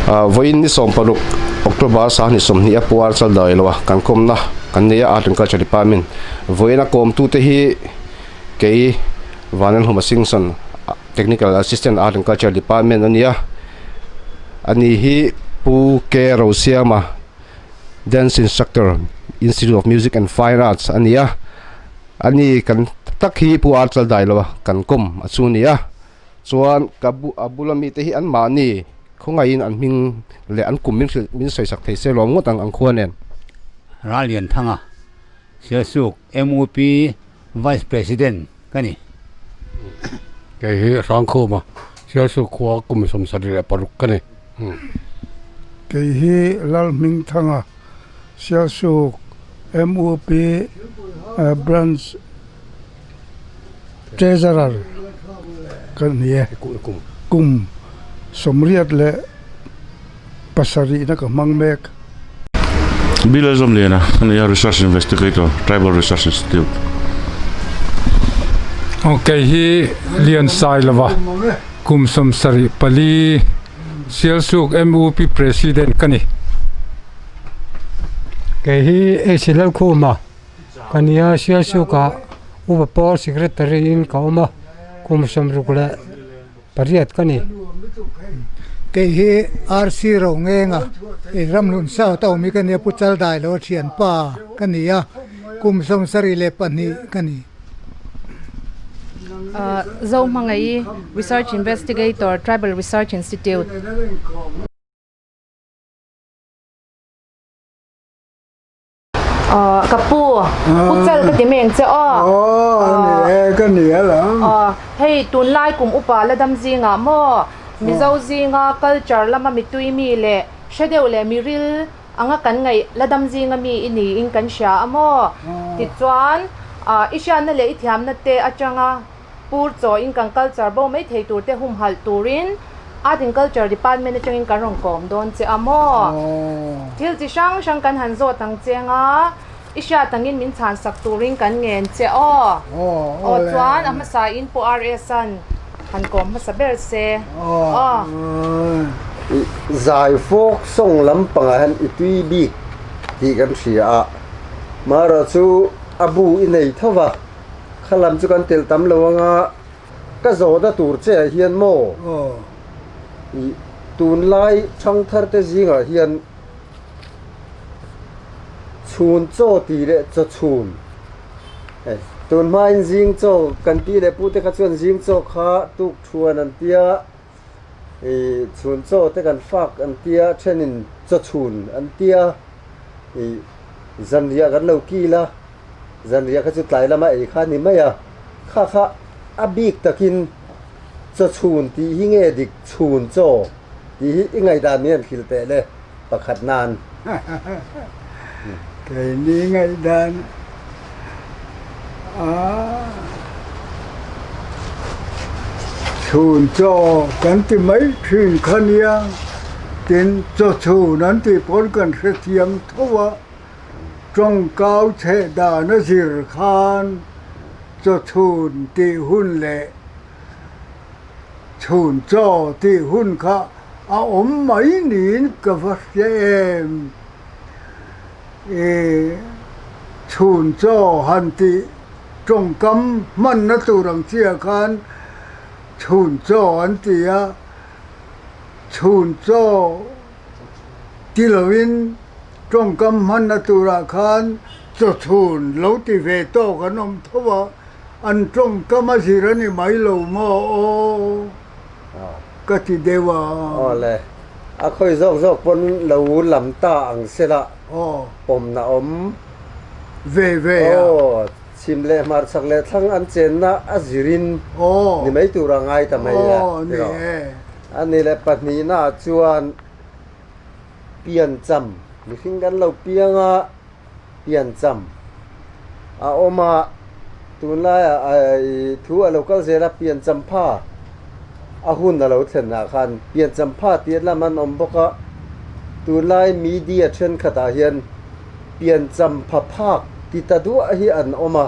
Vawiin ni 16 October sahni 20 a puar chal dai lo a kan kawmna kan nei a Art and Culture Department vawiin a kawmtute hi kei Vanlalhuma Singson Technical Assistant Art and Culture Department a ni a ani hi Pu K Rosiama Dance Instructor Institute of Music and Fine Arts a ni a ani kan tak hi Pu Ar chal dai lo a kan kawm a chu a ni a. Chuan ka bu a bula mite hi an mahni khawngaihin an hming leh an kum min hrilh min sawisak thei se lawm ngawt ang ang khua nen. Rallianthanga, Sialsuk MUP Vice President ka ni. Kei hi Hrangkhuma, Sialsuk khua kum 76 ka ni. Kei hi Lalhmingthanga, Sialsuk MUP Branch Treasurer ka ni e. Kum 87 na ka hmang mek. Bill Zawmliana a ni a, Research Investigator, Tribal Research Institute. Aw kei hi Lian Sailova kum 74 Sialsuk MUP President ka ni. Kei hi H Lalkhuma Ka nia Sialsukah Upa Pawl Secretary in ka awm a, kum 68 ka ni. Kei hi RC Rongenga i Ramhlun South a awm hi ka nia, Pu Chaldai lo a thianpa ka ni a, kum 72 ka ni. Zohmangaih Research Investigator, Tribal Research Institute. Ka pu, pu chal ka ti mai ang che aw. Aw, a ni e, ka ni a lo. Aw, hei tunlai kum upa la dam zingah maw Mizo zinga culture lama mitui mi leh hre deuh leh miril anga kan ngaih la dam zinga mi i niin kan hria a maw? Tichuan, i hriatna leh i thiamna te atanga Pur chaw in kan culture bo mai thei tur te humhalh turin Art and Culture Department atangin kan rawn kawm dawn che a maw? Thil chi hrang hrang kan han zawt ang che anga i hriat angin min chhan sak turin kan ngen che aw. Aw chuan a hmasa in Pu RS an han kawm hmasa ber se aw. Zai folk song lampangah hian i tui bik tih kan hria a, marawhchu a bu i nei tho va. Kha lam chu kan telh tam lo anga ka zawhna tur che ah hian maw i tunlai thangthar te zingah hian chhun chaw tih leh chaw chhun tun hmain zing chaw kan pi leh pu te kha chuan zing chaw kha tuk thuan an tia i chhun chaw te kan fak an tia thenin chaw chhun an tia i zanriah kan lo kil a. Zanriah kha chu tlai lama ei kha a ni mai a, kha kha a bik takin chaw chhun tih hi nge dik chhun chaw tih hi i ngaihdan min han hrilh teh le pakhat nan. Keini ngaihdan a chhun chaw kan ti mai thin kha nia, tin chaw chhun an tih pawn kan hrethiam tho a. Tawngkau chheh dan a zir khan chawchhun tih hun leh chhun chaw tih hun kha a awm mai niin ka va hria em. I chhun chaw han tih tawngkam hmanna tur ang chiah khan chhun chaw an ti a, chhun chaw Ti loin tawngkam hmanna turah khan chawchhun lo ti ve tawk an awm tho a, an tawngkam a zir a ni mai lo maw aw ka ti deuh a. Aw le, a khawi zawk zawk pawn lo lam ta ang se la, pawmna awm ve ve a. Aw, chhim leh hmarchhak leh thlang an chenna a zirin ni mai tura ngai ta mai a. Aw ni e. A ni leh pahnihnaah chuan piancham, mihring kan lo piang a, piancham a awm a, tunlaiah thu a lo kal zel a, piancham pha a hun a lo thlenah khan piancham pha tih lam an awm bawk a, tunlai media thenkhatah hian piancham pha phak ti ta duah hi an awm a,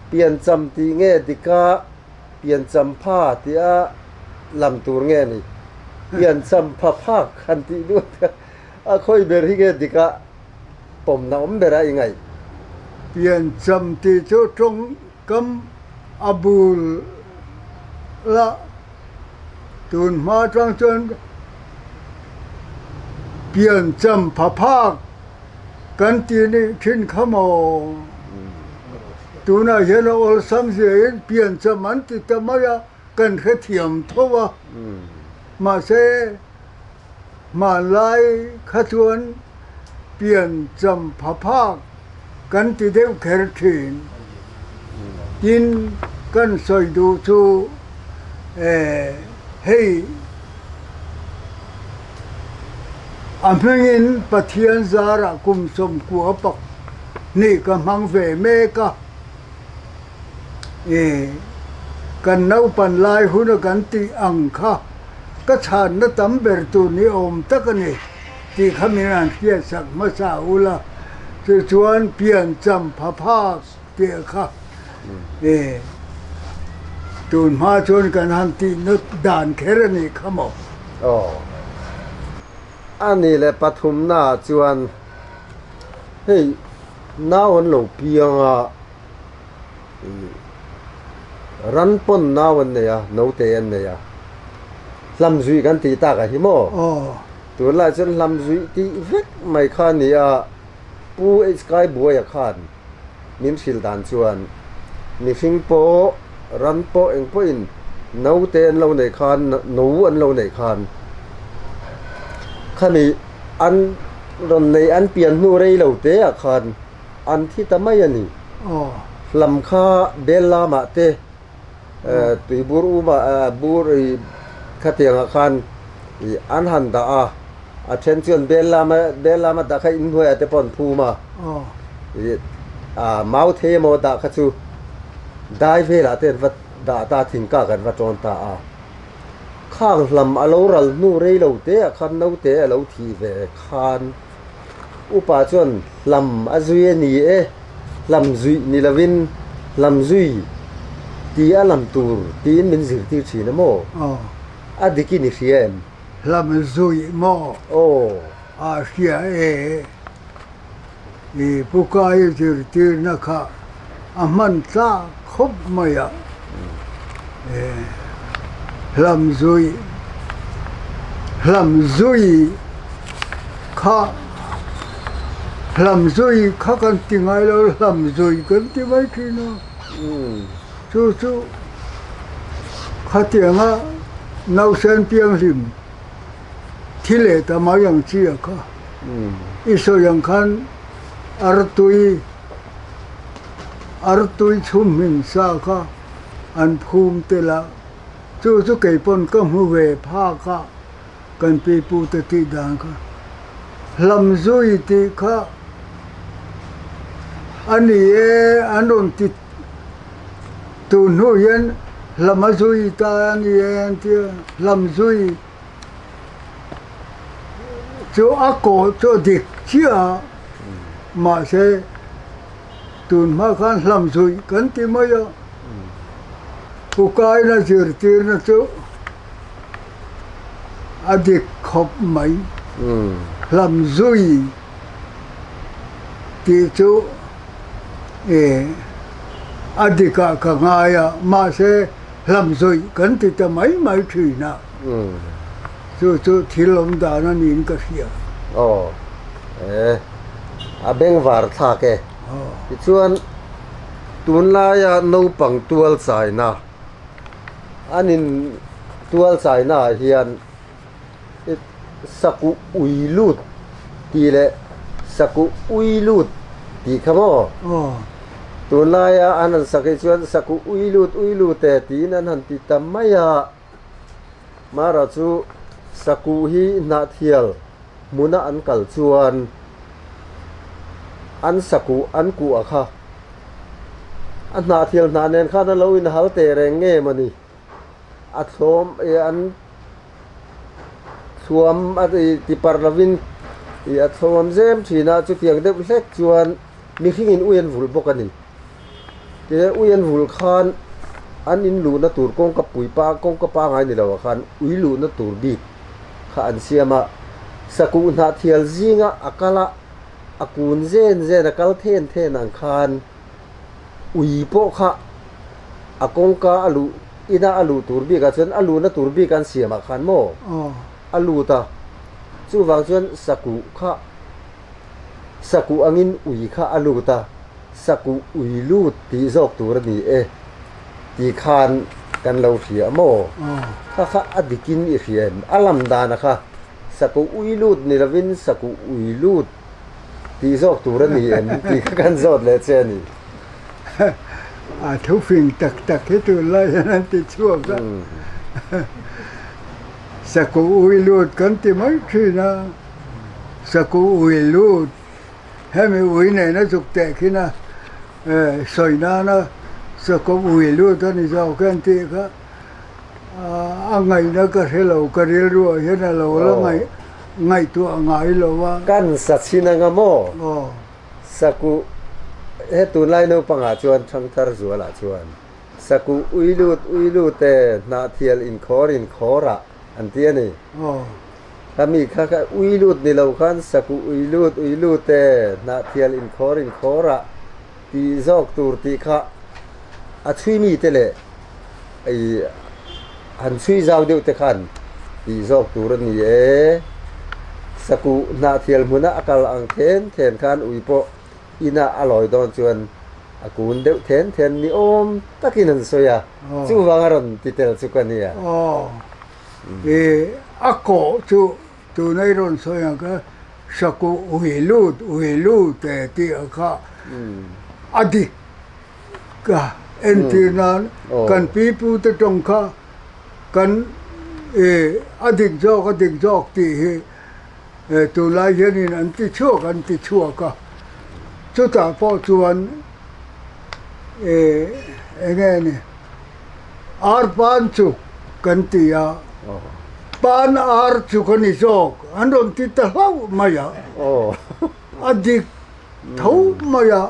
piancham tih nge dika. Piancham pha tia lam tur nge ni? Piancham pha phak han tih duh te a khawi ber hi nge dik a pawmna awm bera i ngaih? Piancham tih chu tawngkam a bul la tun hma atang chuan piancham pha phak kan tih nih thin kha maw? Tunah hian a awlsam ziahin piancham an ti ta mai a. Kan hrethiam tho a, mahse hmanlai kha chuan pian cham pha phak kan ti deuh kher thin. Tin, kan sawi duh chu hei a hmingin Pathian zarah kum sawmkua pahnih ka hmang ve mek a. E, kan naupan lai huna kan tih ang kha ka chhanna tam ber tur ni awm tak a ni tih kha min han hriatsak hmasa ula, chu chuan pian cham pha phak tih kha e, tun hma chuan kan han tihna dan kher a nih kha maw? Aw, a ni leh pathumnaah chuan hei Nau an lo piang a, ran pawn nau an nei a, note an nei a. Hlam zuih kan tih tak a hi maw? Tunlai chuan hlam zuih tih vek mai kha a ni a, Pu HK Buaia khan min hrilh dan chuan mihring pawh, ran pawh eng pawhin note an lo neih khan, no an lo neih khan khami An rawn nei an pian hnu rei lo te ah khan an thi ta mai a ni. Hlam kha bel lamah te tuibur umah bur khatiangah khan an han dah a, a then chuan bel lama bel lama dah kha inhnuaiah te pawh an phum a, mau thei emaw dah kha chu dai velah te an va dah ta a, thingkak an va tawn ta a. Khang hlam a lo ral hnu rei lo te ah khan naute a lo thih ve khan upa chuan hlam a zui a ni e, hlam zuih ni lovin hlam zui ti a lam tur tiin min zirtir thin a maw? A dik in i hria em? Hlam zuih maw? Aw. A hria e. I pukai zirtirna kha a hman tlak khawp mai a, hlam zui hlam zui kha hlam zui kha kan ti ngai lo hlam zui kan ti mai thin a, chu chu khatianga nausen pianghlim thi leh ta mai ang chi a kha. I sawi ang khan artui artui chhum hmin sa kha an phum tel a, chu chu kei pawn ka hmu ve phak a, kan pi pu te tih dan kha. Hlam zui tih kha a ni e, an rawn ti tun hnu hian hlam a zui ta a ni e an ti a, hlam zui. Chu a kawh chu a dik chiah a, mahse tun hma khan hlam zuih kan ti mai a, Ukaina zirtirna chu a dik khawp mai, hlam zui tih chu a dikah ka ngai a, mahse hlam zuih kan ti ta mai mai thin a. Chu chu thil awm dan a niin ka hria. Aw, e, a bengvar thlak e. Tichuan, tunlaia naupang tual chaina, an in tual chainaah hian sakuh ui lut tih leh sakuh ui lut tih kha maw? Tunlaia an han sak hi chuan sakuh ui lut ui lut e tiin an han ti ta mai a. Mara chu sakuh hi hnahthial hmuna an kal chuan an sakuh an kuh a kha. A hnahthial hnah nen khan a lo inhal teh reng nge maw ni? A thlawm i an thluam a ti parh lovin i a thlawm zem thin a, chutiang deuh hlek chuan mihringin ui an vulh bawk a ni. Tin, ui an vulh khan an in luhna tur kawngka puipa kawngka pangai ni lo ah khan ui luhna tur bik kha an siam a, sakuh hnahthial zinga a kal a, a kun zen zen a kal then then ang khan ui pawh kha a kawngka a luh ina a luh tur bikah chuan a luhna tur bik an siamah khan maw a lut a, chuvang chuan sakuh kha sakuh angin ui kha a lut a, sakuh ui lut tih zawk tur a ni e tih khan kan lo hria maw? Kha kha a dikin i hria em? A lam dana kha sakuh ui lut ni lovin sakuh ui lut tih zawk tur a ni em tih kha kan zawt leh che a ni. A thufing tak tak hi tunlai hian an ti chhuak a, sakuh ui lut kan ti mai thin a, sakuh ui lut hemi ui nena zuk teh khin a sawi nana sakuh ui lut a ni zawk e an tih kha a ngaihna ka hre lo ka rilruah hian a lo la ngaihtuah ngai lo a. Kan sa chhin anga maw? Sakuh he tunlai naupangah chuan Thangthar zualah chuan sakuh ui lut ui lut e hnahthial inkhawr inkhawr ah an ti a ni. Khami kha kha ui lut ni lo khan sakuh ui lut ui lut e hnahthial inkhawr inkhawr ah tih zawk tur tih kha a chhui mi te leh i han chhui zau deuh te khan tih zawk tur a ni e. Sakuh hnahthial hmuna a kal ang then then khan ui pawh inah a lawi dawn chuan a kun deuh then then ni awm takin an sawi a, chuvang a rawn ti tel chu ka nia. Aw, i a kawh chu tuna i rawn sawi ang kha sakuh ui lut ui lut e tih ang kha a dik Ka entir nan kan pipu te tawng kha kan a dik zawk a dik zawk tih hi tunlai hianin an ti chhuak an ti chhuak a, chutah pawh chuan eng nge ni ar pan chuk kan ti a, pan ar chuk a ni zawk an rawn ti ta hlauh mai a, a dik tho mai a.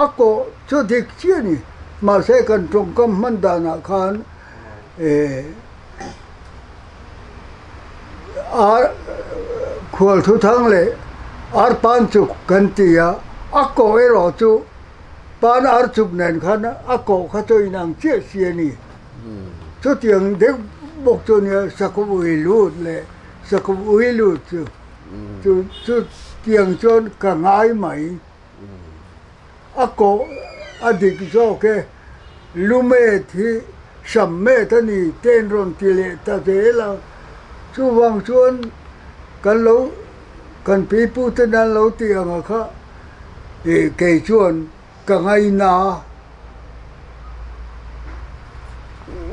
A kawh chu dik chiah a ni. Mahse kan tawngkam hman danah khan ar khual thuthang leh ar pan chuk kan ti a, a kawh erawh chu pan ar chuk nen khan a kawh kha chu inang chiah si a ni. Chutiang deuh bawk chu a nia sakawp ui lut leh sakawp ui lut chu chutiang chuan ka ngai mai. A kawh a dik zawk e, lumet hi sammet a ni ten rawn ti leh ta zel a, chuvang chuan kan lo kan pipu ten an lo tih ang a kha ih kei chuan ka ngaina.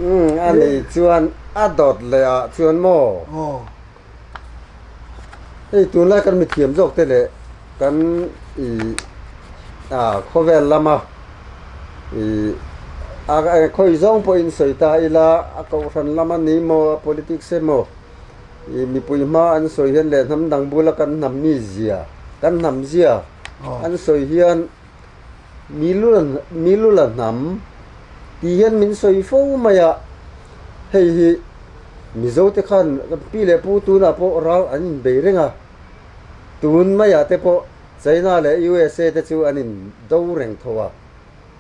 Umm a ni chuan a dawt leh ah chuan maw? Aw. Hei tunlai kan mithiam zawk te leh kan ih ah khawvel lama ih a khawi zawng pawhin sawi ta ila a kohhran lama ni maw a politics emaw ih mipui hma an sawi hian leh hnam dang bula kan hnam mi zia kan hnam zia an sawi hian Milula hnam tih hian min sawi fo mai a, hei hi Mizote khan pi leh pu tunah pawh ral an inbei reng a, tun maiah te pawh China leh USA te chu an indo reng tho a,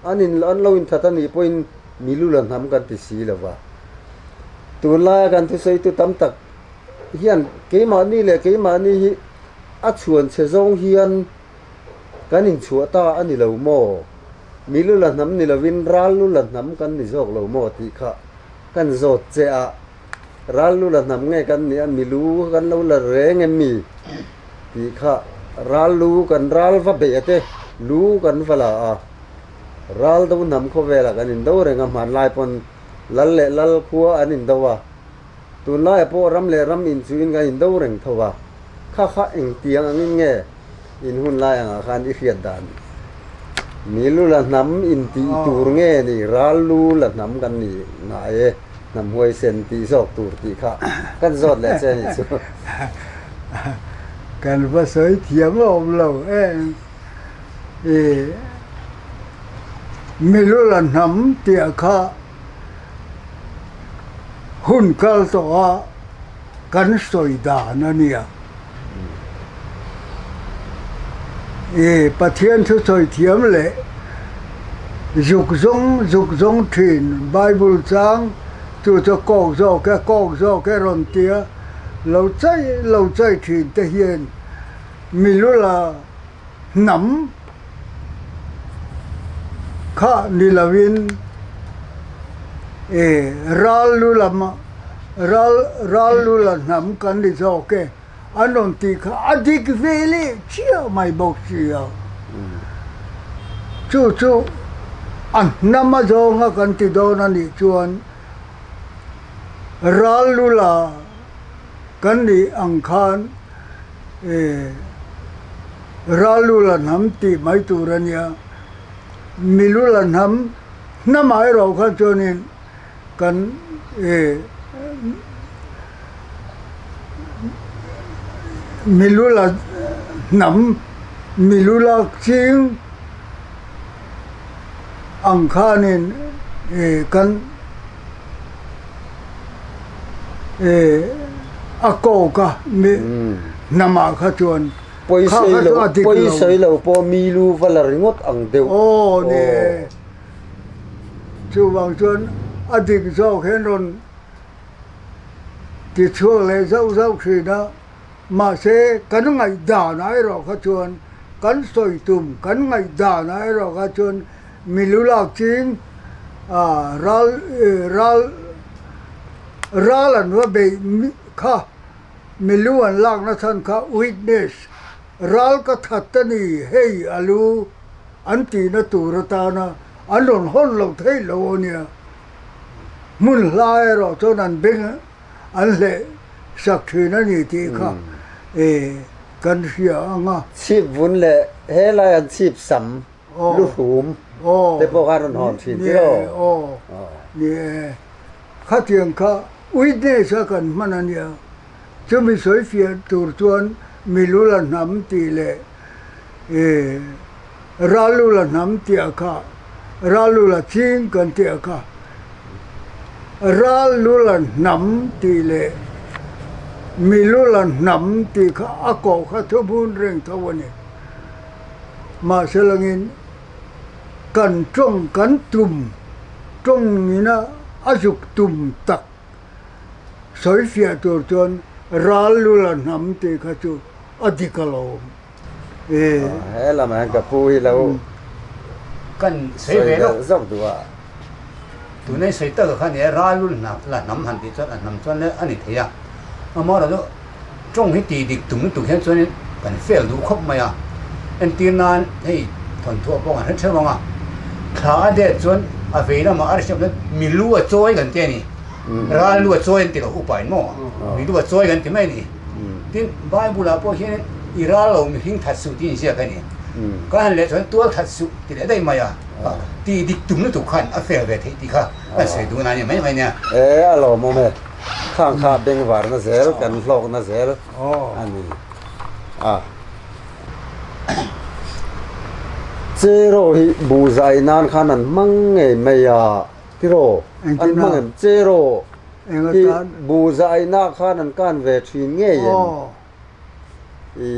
an in an lo inthat a nih pawhin Milula hnam kan ti si lo va. Tunlaia kan thusawitu tam tak hian keimahni leh keimahni hi a chhuan chhe zawng hian Kan inchhuah ta a ni lo maw? Milu la hnam ni lovin ral lu la hnam kan ni zawk lo maw tih kha kan zawt che a. Ral lu la hnam nge kan nih a, milu kan lo la reng em mi tih kha ral lu kan ral va beih a te, lu kan va la a. Ral do hnam khawvelah kan indo reng a, hmanlai pawn lal leh lal khua an indo a. Tunlaiah pawh ram leh ram inchuhin kan indo reng tho a. Kha kha engtiang angin nge in hun lai angah khan i hriat dan? Milu la hnam intih tur nge ni ral lu la hnam kan ni ngai e, hnam huaisen tih zawk tur tih kha kan zawt leh che a nih chu. Kan va sawi thiam a awm lo em i milu la hnam tih kha hun kal tawh a. kan sawi dan a nia. I Pathian thu sawi thiam leh zuk zawng zuk zawng thin Bible chang chu chu kawk zawk e kawk zawk e rawn tia lo chai lo chai thin te hian milula hnam kha ni lovin i ral lu lam ral ral lu la hnam kan ni zawk e an rawn tih kha a dik ve leh chiah mai bawk si a. Chu chu a hnam a zawnga kan ti dawn a nih chuan ral lu la Kan nih ang khan e Ralu la hnam tih mai tur a nia, Milu la hnam hnamah erawh khan chuanin kan e Milu la hnam, Milu la ching ang khanin e kan. a kawk a mi hnamah kha chuan kha kha chu a dik lo. Pawisai lo pawh mi lu va la ringawt ang deuh. Aw ni e. Chuvang chuan a dik zawk hian rawn ti chhuak leh zauh zauh thin a, mahse kan ngaihdanah erawh kha chuan kan sawi tum kan ngaihdanah erawh kha chuan Mi lu lak ching ral ral ral an va beih kha mi lu an lak na chhan kha witness ral ka that a ni hei a lu an tih na tur atana an rawn hawn lo theih lo a nia hmun hla erawh chuan an beng an hleh sak thin a ni tih kha kan hria ang a. Chhip vun leh helai an chhip sam Luhlum te pawh kha rawn hawn thin tih aw. Ni e, khatiang kha witness a kan hman a nia, chumi sawi fiah tur chuan milu la hnam tih leh ralu la hnam tih a kha, ralu la ching kan tih a kha, ralu la hnam tih leh milu la hnam tih kha a kawh kha thubun reng tho a ni. Mahse langin kan tawng kan tum tawngin a a zuk tum tak sawi fiah tur chuan ral lu la hnam tih kha chu a dik alawm e. He lamah hian ka pu hi lo kan sawi ve lawk zawk duh a. Tuna i sawi tak kha nia ral lu la hnam han tih chuan a hnam chuan a ni thei a, amaherawhchu Tawng hi tih dik tum lutuk hian chuanin kan fail duh khawp mai a, entir nan hei thawnthuah pawh kan hre theuh ang a, thla a det chuan a vei lamah a resiam chuan milu a chawi kan ti a ni, ral lu a chawi an ti lo upa in maw, milu a chawi kan ti mai a ni. Tin, Bible ah pawh hian i ral lo mihring that suh tih inziak a ni, kan han leh chuan tual that suh ti leh daih mai a, tih dik tum lutuk khan a fail ve theih tih kha kan sawi duh na a ni mai mai nia. E a lawmawm e. Khang kha bengvarna zel kan hlawkna zel a ni a. Cheraw hi buhzai nan khan an hmang ngei mai a tiraw? An hmang em? Cheraw hi buhzai na khan an kan ve thin ngei em? I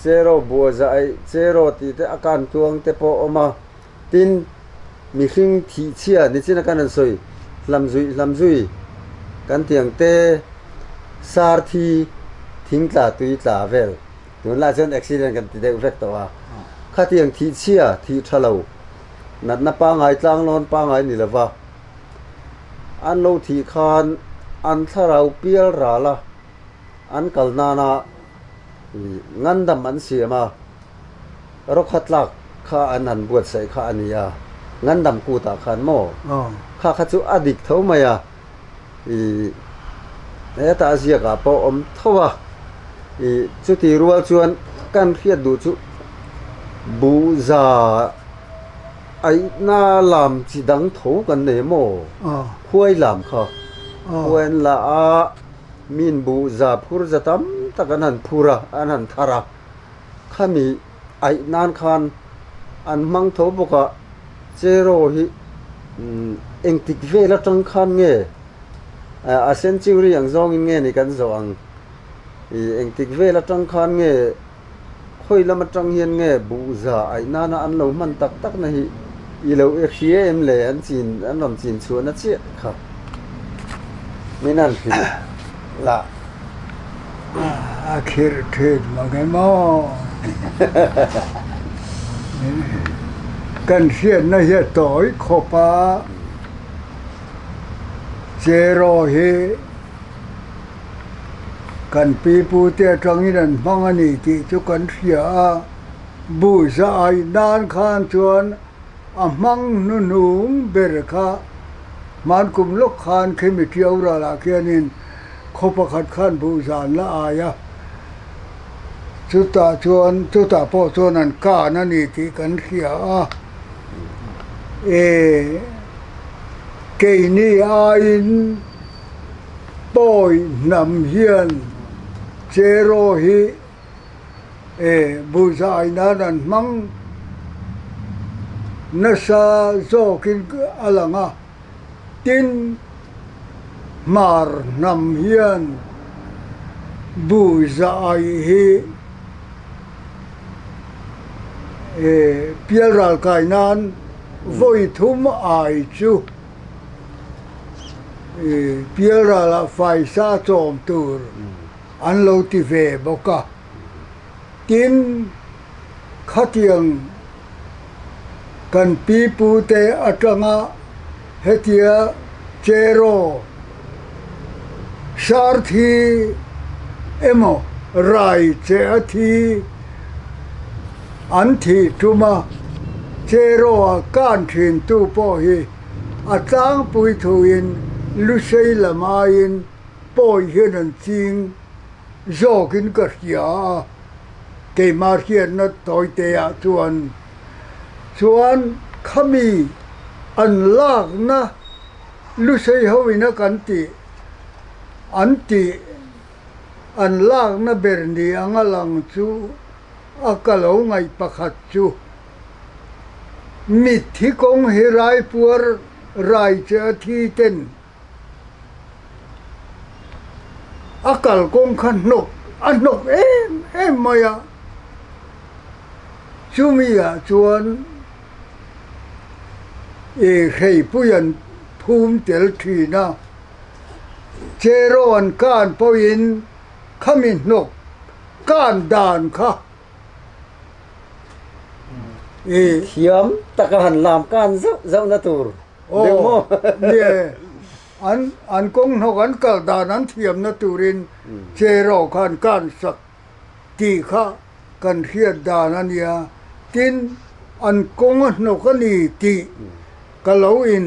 cheraw buhzai cheraw tih te a kan tuang te pawh a awm a. Tin, mihring thihchhia nichin a kan han sawi hlamzuih hlamzui kan tih ang te, sar thi, thing tla tui tla vel, tunlai chuan accident kan ti deuh vek tawh a, khatiang thihchhia thih tha lo, natna pangngai tlanglawn pangngai ni lova an lo thih khan an thlarau pial ral a, an kal nana ngandam an siam a. Rawkha tlak kha an han buatsaih kha a ni a, Ngandam kutah khan maw? Kha kha chu a dik tho mai a, i hetah a ziakah pawh awm tho a, i chuti rual chuan kan hriat duh chu buhza aihna lam chi dang tho kan nei maw? Khuai lam kha, khuai an la a, min buhza phur za tam tak an han phur a, an han thar a. Khami aih nan khan an hmang tho bawk a, Cheraw hi engtik vel atang khan nge A century ang zawngin nge ni kan zawh ang? I engtik vel atang khan nge khawi lam atang hian nge buh za aih nana an lo hman tak tak na hi i lo i hria em le an chin an rawn chin chhuahna chiah kha min han hrilh la. A khirh thin mang em aw. Kan hriatna hi a tawi khawp a, Cheraw hi kan pi pute atangin an hmang a ni tih chu kan hria a, bu za aih nan khan chuan a hmang hnuhnung ber kha hmankum lawk khan khimi ṭiau ralah khianin khaw pakhat khan buh zan la ai a, chutah chuan chutah pawh chuan an kan a ni tih kan hria a, e keini aiin pawi hnam hian cheraw hi E buhzai nan an hmang nasa zawkin a lang a, tin hmar hnam hian buhzai hi e pialral kai nan vawi thum ai chu e pialralah faisa chawm tur an lo ti ve bawk a. Tin, khatiang kan pi pute atanga hetia cheraw sar thi emaw rai che a thi an thih tuma cheraw a kan thin tu pawh hi a tlangpui thuin lusei lam aiin pawi hian an ching zawkin ka hria a, keimah hriatna tawite ah chuan chuan khami an lakna lusei ho ina kan tih an tih an lakna ber ni anga lang chu a ka lo ngaih pakhat chu mitthi kawng hi raipuar rai che a thi ten A kalkawng kha hnawk a hnawk em em mai a, chumi ah chuan ih hreipui an phum tel thin a, cheraw an kan pawhin khami hnawk kan dan kha ih. Thiam taka han lam kan zauh zauh na tur. Aw, nie, an an kawng hnawk an kal dan an thiamna turin cheraw khan kan sak tih kha kan hriat dan a nia. Tin, an kawng a hnawk a ni tih ka lo in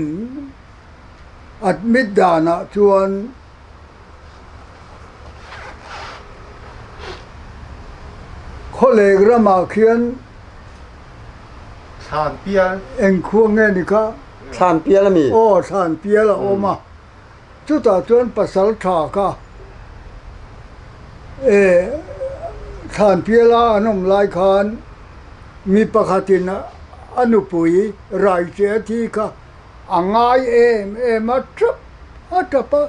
admit danah chuan Khawlek ramah khian Thlanpial. Eng khua nge ni kha? Thlanpial a mi? Aw, Thlanpial a awm a. Chutah chuan pasal tha kha e Thlanpiala an awm lai khan mi pakhatin a nupui Raiche a thi kha a ngai em em a, tap a tap a.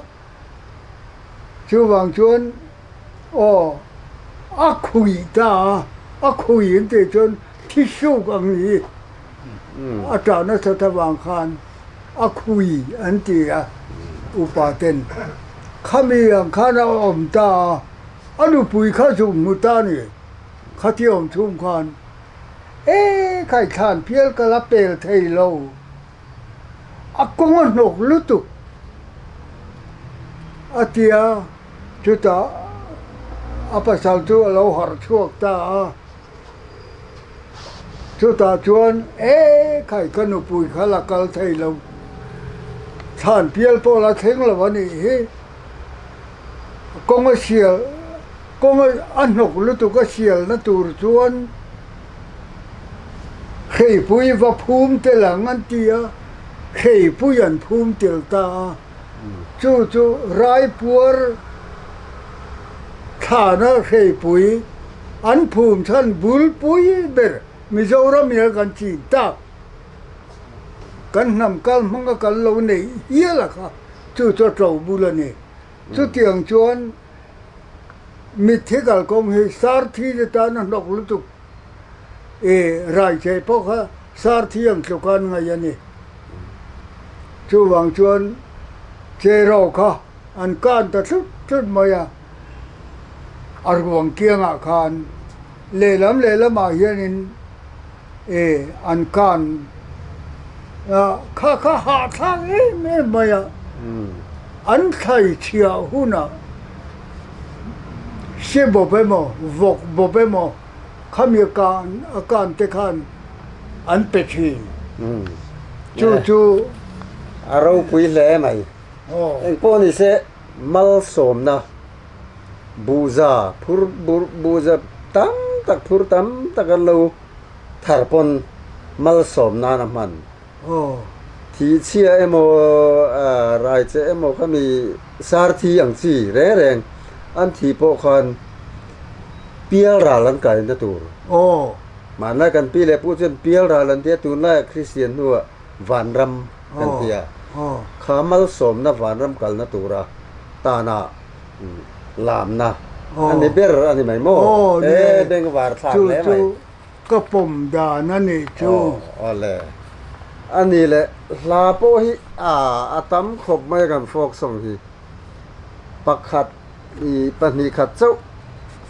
Chuvang chuan aw a khuih ta a, a khuih in tih chuan thi suk ang hi a tah nasat avang khan a khuih an ti a upa ten. Khami ang khan a awm ta a, a nupui kha zuk hmu ta a ni, khatia awm chhung khan e khaithlan pial ka la pel thei lo. A kawng a hnawk lutuk a ti a, chutah a pasal chu a lo harh chhuak ta a, chutah chuan e khai ka nupui kha la kal thei lo, thlan pial pawh la thleng lo a nih hi, kawng a sial kawng a hnawk lutuk a sialna tur chuan. Hreipui va phum tel ang an ti a, hreipui an phum tel ta a. Chu chu Raipuar thlana hreipui an phum chhan bulpui ber Mizoram in a kan chin tak. Kan hnam kal hmanga kan lo neih hial a kha. Chu chu a to bul a ni. Chutiang chuan mitthi kalkawng hi sarthi te tan a hnawk lutuk. E raicheh pawh kha sarthi ang tluka an ngaih a ni. Chuvang chuan cheraw kha an kan ta thlut thlut mai a, a ruang kiangah khan lehlam lehlamah hianin e an kan a, kha kha hahthlak em em mai a, an thlai chhiah hunah se bawp emaw vawk bawp emaw khami a kan a kan te khan an pe thin. Chu chu a ropui hle mai. Engpawh ni se malsawmna buhza phur buhza tam tak phur tam tak an lo thar pawn malsawm nan a hman. Thi chhia emaw rai che emaw khami sar thi ang chi reng reng an thi pawh khan pial ral an kaina tur. Mahna kan pi leh pu chuan pial ral an tia tunlaiah Kristian hnuah vanram kan ti a, kha malsawmna vanram kalna tura tana lamna a ni ber a ni mai maw? E bengvar thlak hle mai. Chu chu ka pawm dan a nih chu. Awle. A ni le, hla pawh hi a tam khawp mai kan folk song hi. Pakhat i pahnih khat chauh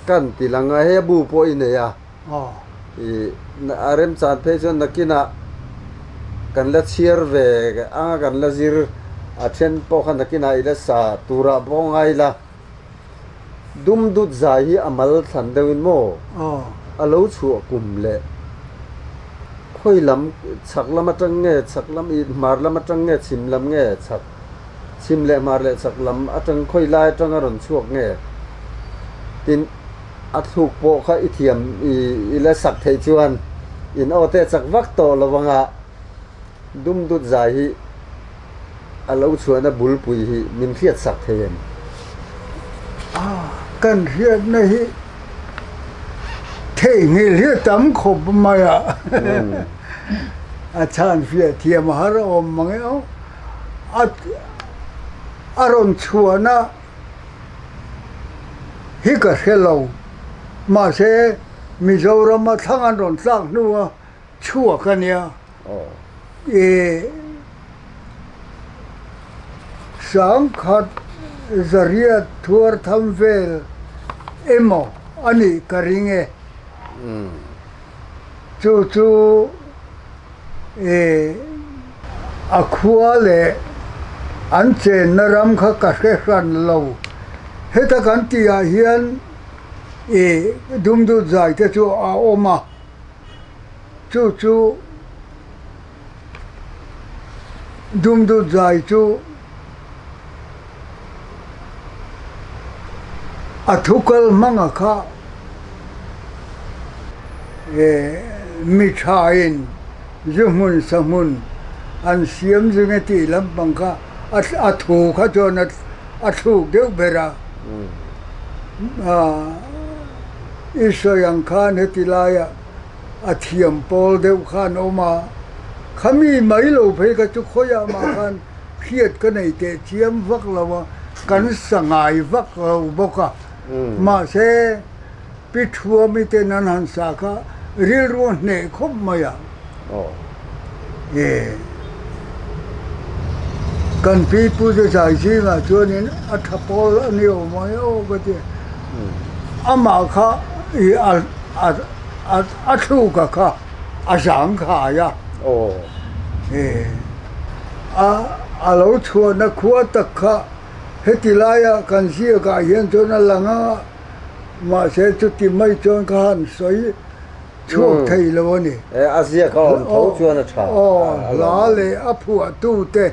kan ti lang a, hei a bu pawh i nei a. I a remchan phei chuan nakinah kan la chhiar ve anga kan la zir a then pawh kha nakinah i la sa turah pawh ngai la. Dum dut zai hi a mal thlan deuhin maw a lo chhuah kum leh khawi lam chhak lam atang nge chhak lam i hmar lam atang nge chhim lam nge chhak chhim leh hmar leh chhak lam atang khawi lai atang a rawn chhuak nge tin A thluk pawh kha i thiam i la sak theih chuan in aw te chak vak tawh lo anga dum dut zai hi a lo chhuahna bulpui hi min hriat sak thei em? A, kan hriatna hi theihnghilh hi a tam khawp mai a, a chhan fiah thiam a har awm mang e aw. A, a rawn chhuahna hi ka hre lo. Mahse, Mizorama thlang an rawn tlak hnua chhuak a nia. Ih sangkhat zariat thuar tham vel emaw a nih ka ring e. Chu chu ih a khua leh an chenna ram kha ka hre hran lo. Heta kan tihah hian ih dumdut zai te chu a awm a, chu chu dumdut zai chu a thu kal hmanga kha eh mi thain zu hmun sa hmun an siam zing e tih lampang kha a thu kha chuan a thluk deuh ber a ah i sawi ang khan heti laiah a thiam pawl deuh khan a awm a khami mai lo phei kha chu khawiah mah khan hriat ka nei teh chiam vak lo a, kan sa ngai vak lo bawk a. Mahse, Pi Thuami ten an han sa kha rilru a hneh khawp mai a. E, kan pi pu te zai zingah chuanin a tha pawl a ni awm mai aw ka ti. Amah kha i a a a thluka kha a zang khai a. E. A a lo chhuahna khua tak kha heti laia kan ziakah hian chuan a lang a, mahse chuti mai chuan ka han sawi chhuak thei lo a ni. E, a ziak a awm tho chuan a tha. Aw, hla leh a phuahtute,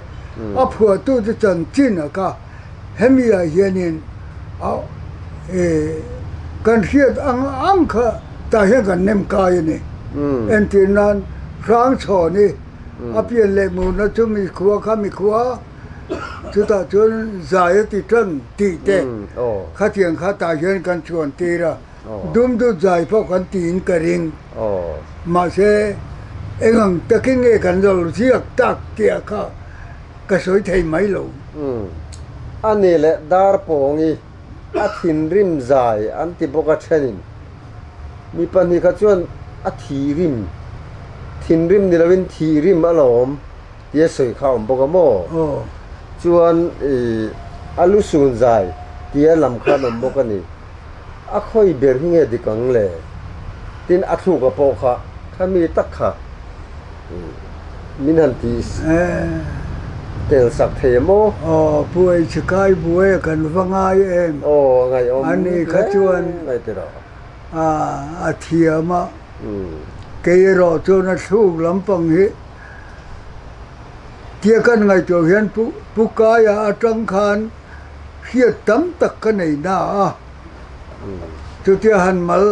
a phuahtute chanchin a kha hemi ah hianin a e kan hriat ang ang kha tah hian kan nem kai a ni. Entir nan Hrangchhawn i A pian leh murna chu mikhua kha mikhua, chutah chuan zai a ti tan tih te khatiang kha tah hian kan chhuan tir a, dumdut zai pawh kan tiin ka ring. Mahse, eng ang takin nge kan lo ziak tak tih ah kha ka sawi thei mai lo. Umm. A ni leh dar pawngi a thinrim zai an ti bawk a thenin mi pahnih kha chuan a thihrim, thinrim ni loin thihrim alawm tia sawi kha a awm bawk a maw? Chuan i a lusun zai tia lam kha an awm bawk a ni. A khawi ber hi nge dik ang le? Tin a thluk a pawh kha kha mi tak kha min han ti tel sak thei a maw? Aw Puai Chikai buai a kan va ngai em? Aw a ngaihawm A ni kha chuan ngai ti rawh. A thiam a, kei erawh chuan a thluk lampang hi tia kan ngaihtuah hian Pu Kaia atang khan hriat tam tak ka nei na a, chutia han mal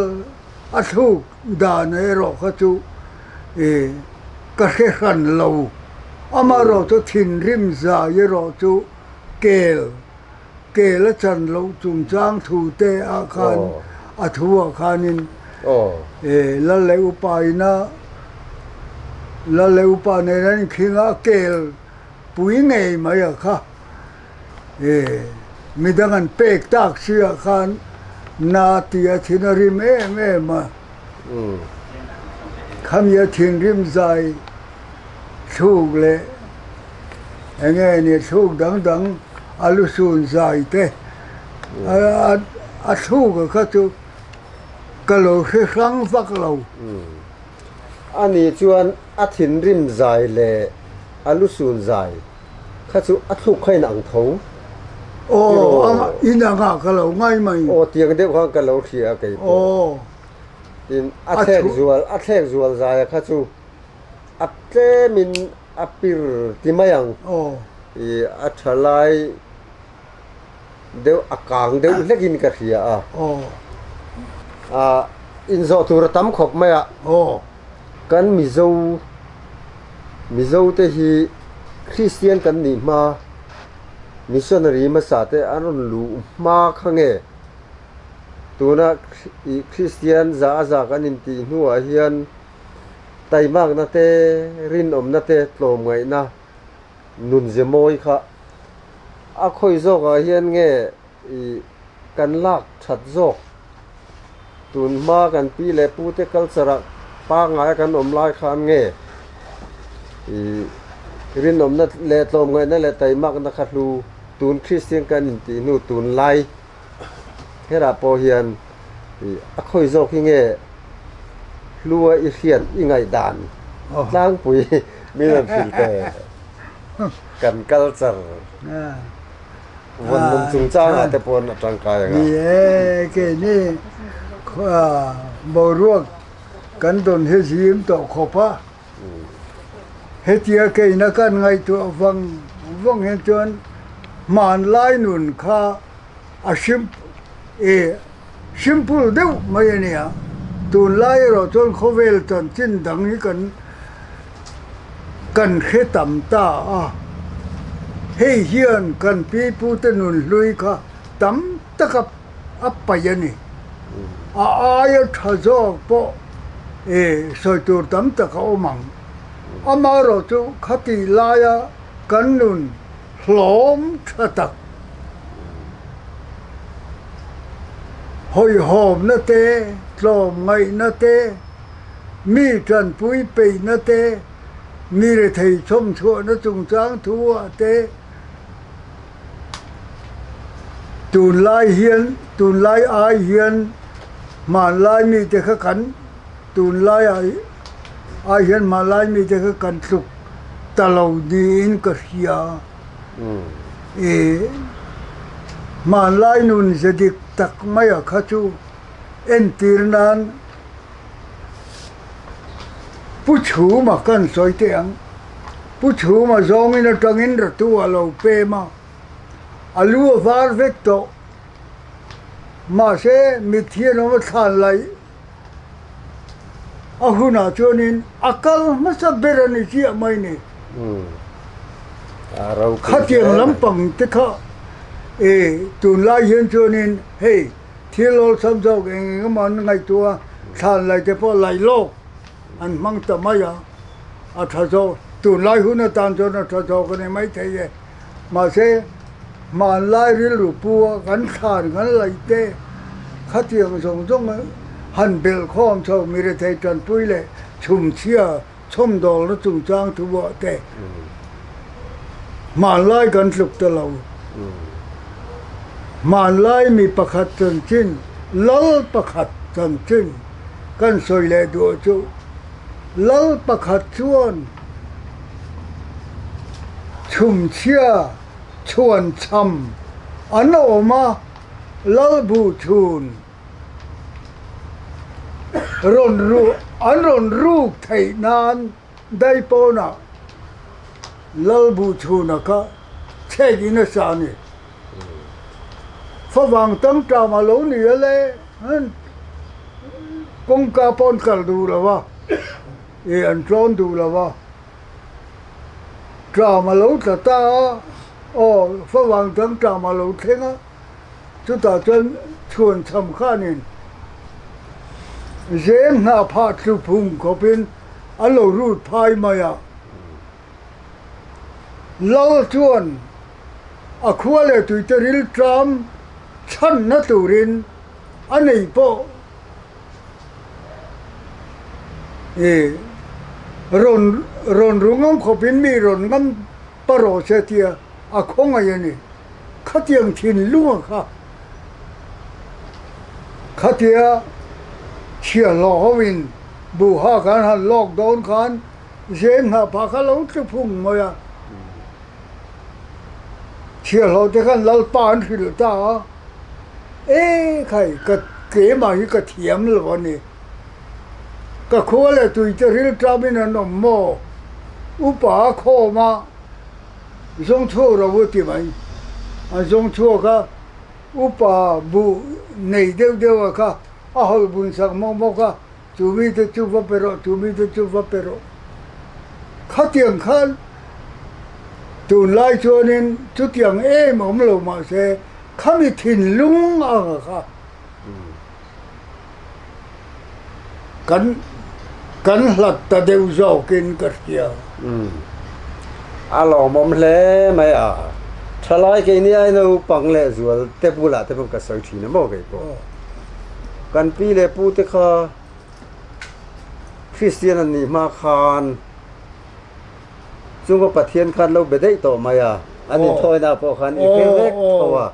a thluk dan erawh kha chu ih ka hre hran lo, amaherawh chu thinrim zai erawh chu kel kel a chan loh chungchang thu te ah khan a thu ah khanin ih lal leh upa ina lal leh upa nen an inkhing a kel pui ngei mai a kha. Midang an pek tak si ah khan na tih a thin a rim em em a. Khami a thinrim zai thluk leh eng nge ni thluk dang dang a lusun zai te a thluk a kha chu ka lo hre hrang vak lo. Ani chuan a thinrim zai leh a lusun zai Kha chu a thluk kha in ang tho. Aw, in ang ah ka lo ngai mai. Aw, tiang deuh khan ka lo hria a kei pawh. Aw. Tin, a thlek zual, a thlek zual zai a kha chu a tlem in a pir ti mai ang. Aw. I a tha lai deuh, a kang deuh hlek in ka hria a. Aw. A, inzawh tur a tam khawp mai a. Aw. Kan Mizo Mizo te hi Kristian kan nih hma Missionary hmasa te an rawn luh hma kha nge tuna i Kristian za a za kan intih hnuah hian taimakna te rinawmna te tlawmngaihna nunze mawi kha a khawi zawkah hian nge i kan lak that zawk. Tun hma kan pi leh pu te culture ah pangngai kan awm lai khan nge i rinawmna leh tlawmngaihna leh taimakna kha hlu tun Kristian kan intih hnu tun lai herah pawh hian i a khawi zawk hi nge hlua i hriat i ngaihdan tlangpui min rawn hrilh teh kan culture. Vawnlung chungchangah te pawn a tangkai ang a. Ni e, keini boruak kan dawn hi zim tawh khawp a. Hetia keina kan ngaihtuah vang vang hian chuan hmanlai nun kha a hrim e simple deuh mai a nia. Tunlai erawh chuan khawvel chanchin dang hi kan kan hre tam ta a. Hei hian kan pi pute nun hlui kha tam taka a paih a ni. A aia tha zawk pawh e sawi tur tam tak a awm ang. Amaherawh chu khatih laia kan nun hlawm tha tak. Hawihhawmna te, tlawmngaihna te, mi tanpui peihna te, mi rethei chhawmchhuahna chungchang thu-ah te tunlai hian tunlai ai hian hmanlai mite kha kan tunlai ai hian hmanlai mite kha kan tluk ta lo niin ka hria. I hmanlai nun ze dik tak maia kha chu entir nan Pu Chhuma kan sawi teh ang. Pu Chhuma zawngin atangin ratu a lo pem a, a lu a var vek tawh. Mahse mitthi an awm a thlan laih A hunah chuanin a kal hmasa ber a ni chiah mai ni. Khatiang lampang te kha e tunlai hian chuanin hei thil awlsam zawk eng eng emaw an ngaihtuah a, thlan lai te pawh laih lawk an hmang ta mai a, a tha zawk tunlai hun atan chuan a tha zawk a ni maithei e. Mahse, hmanlai rilru pu a kan thlan kan laih te khatiang zawng zawng han belh khawm chho mi rethei tanpui leh chhumchhia chhawmdawlna chungchang thu buah te hmanlai kan tluk ta lo. Hmanlai mi pakhat chanchin, lal pakhat chanchin kan sawi leh duh chu lal pakhat chuan Chhumchhia chhuan chham an awm a, Lalbu chhun rawn ru an rawn ruk theih nan Daipawnah Lalbu chhuna kha chhek in a sa a ni. Favang tang tama lo ni a le, kawngka pawh an kal duh lo va, ih an tlawn duh lo va. Tlam a lo tla ta a, aw favang dang tlam a lo thleng a, chutah chuan chhuan chham khanin zem hnah phah tlu phung khawpin a lo rut phai mai a. Lal chuan a khua leh tuite ril tlam chhanna turin a nei pawh I rawn rawn ru ngam khawpin mi rawn ngam pa rawh se tia a khawngaih a ni. Khatiang thinlunga kha khatia chhiahhlawh hoin buha kan han lawk dawn khan zeng hnah phah kha lo tlu phung mai a. Chhiahhlawh te khan Lalpa an hrilh ta a. E khai, ka keimah hi ka thiam lo a ni. Ka khua leh tui te ril tlamin an awm maw? Upa a khawm a, zawng chhuak lo u ti mai. An zawng chhuak a, upa buh nei deuh deuh a kha a hawlh bun sak mawk mawk a, chu mi te chu va pe rawh, chu mi te chu va pe rawh. Khatiang khan tunlai chuanin chutiang em awm lo mahse khami thinlung anga kha kan kan hlat ta deuh zawkin ka hria. A lawmawm hle mai a, thalai keini ai naupang leh zual te bulah te pawh ka sawi thin a maw kei pawh. Kan pi leh pu te kha Kristian an nih hma khan chunga Pathian khan lo be daih tawh mai a, an inthawina pawh khan i hre vek tho a,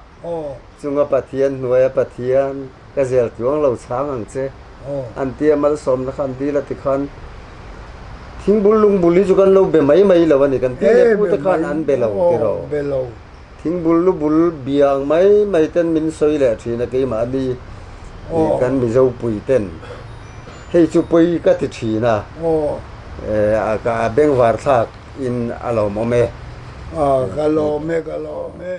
chunga Pathian hnuaia Pathian ka zel tluang lo chhang ang che an tia malsawmna kha an dil a tikhan thingbul lungbul hi chu kan lo be mai mai lo a ni, kan pi leh pu te khan an be lo tiraw. Thingbul lu bul biang mai mai ten min sawi leh thin a keimahni kan Mizo pui ten hei chu pawi ka ti thin a, a bengvar thlak in a lawmawm e. Ka lawm e, ka lawm e.